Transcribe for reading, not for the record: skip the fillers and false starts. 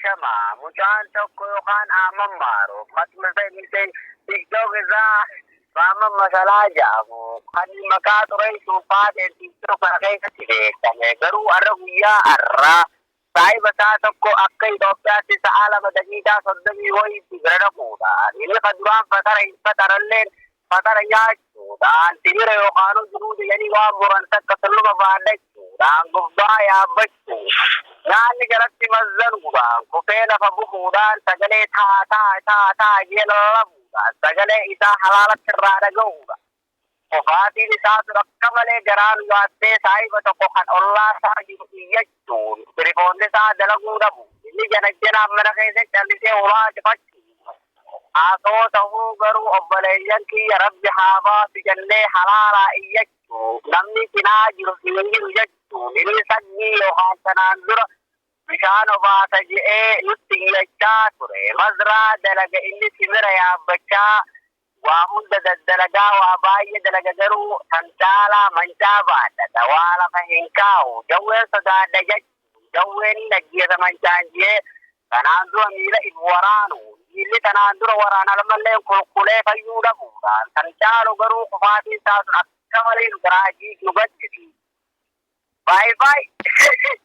Ashamaa mucaan tokko yookaan Ahmad Maaruuf hatma TikTok irraa Maamman Masalaa jedhamu kan maqaa xureessuuf baateen TikTok kana keessatti beekame garuu har'a guyyaa har'aa saahiba isaa tokko akka Itoophiyaatti sa'a 2 daqiiqaa 30 wayiitti bira dhaquudhaan inni ka duraan fatara hin fataralleen fatara nyaachuudhaan timira yookaanuu jiruu jedhanii waan muran takka tulluma baadhachuudhaan gubbaa yaabbachuu nyaanni jalatti mazzanuudhaan kufee lafa bu'uudhaan sagalee taa taa taa taa jee lallabuudhaan sagalee isaa halaalatti irraa dhaga'uudhaan Kufaatiin isaa sun akka malee garaa nu nyaattee saahiba tokko kan ollaa isaa jiru iyyachuun tilifoonni isaa dalaguu dhabu inni janajjanaaf mana keessa callisee hulaa cufachuu haasoo tahuu garuu obboleeyyan kiyya rabbi haa baasu jennee halaalaa iyyachuu namni cinaa jiru hin jiru jechuun inni saggii yookaan tanaan dura bishaan obaasa je'ee nutti iyyachaa ture mazraa dalaga inni timira yaabbachaa Waa hunda daddalagaa waa baay'ee dalaga garuu tan caalaa mancaa baadhata waa lafa hin kaa'u jawween sodaadha jechuun jawween hin ajjeesa mancaan je'ee tanaan dura miila if waraanu miilli tanaan dura waraanalmalleen kulkulee fayyuu dhabuudhaan tan caalu garuu kufaatiin isaa sun akka malee nu garaa nu gaddisiise. Bye bye.